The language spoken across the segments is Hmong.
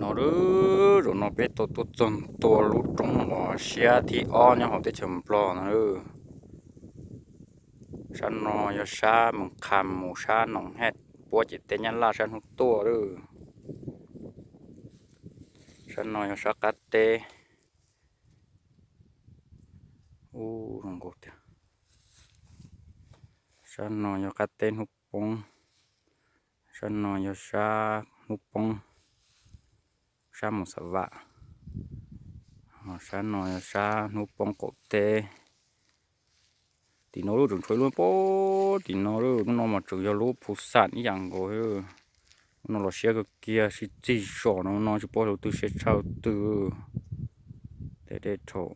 No lawm, zaum no peb tau tuaj txog ntua lub roob uas siab thib ob nyob hauv teb chaws Nplog no lawm. Sab no yog sab mus qha mus sab Noom Hej puab ciam teb Nyab Laj sab hnub tuaj lawm. Sab no yog sab qab teb. Ub, zoo nkauj tiag. Sab no yog qab teb hnub poob. Sab no yog sab hnub poob, sab mus Xav Vam. Sab no yog sab hnub poob qaum teb. Tim no lub tseem tshuav ib lub poob tim no lawm, lub no mas tseem yog lub phu xam ib yam nkaus. Lub no los siab kawg kiag, sib txig zos no no tsis paub lub twg siab tshaj twg. Tej dej rhaum.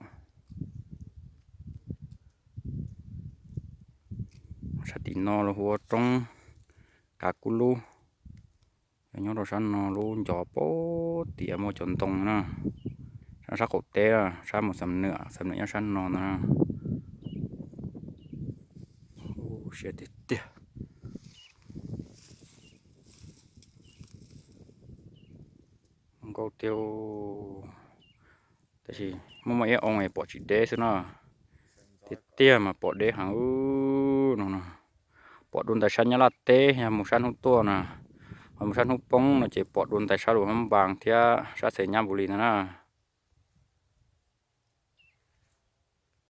Sab tim no los hu ua roob Kav Kub Lub. Nyob rau sab no lub ncov poob tias muaj cov ntoo na. Sab, sab qaum teb, sab mus Xam Nuam, Xam Nuam nyob sab no ntag. Siab tiag tiag. Nkauj tiag. Tab sis muaj muaj ib oo es pom tsis deb xwb no. Tiag tiag mas pom deb heev no no. Pom dua ntais sab Nyab Laj teb yog mus sab hnub tuaj na, ho mus sab hnub poob no ces pom dua ntais sab Luam Phab Npas thiab sab Xais Nyab Npus Lis ntag na.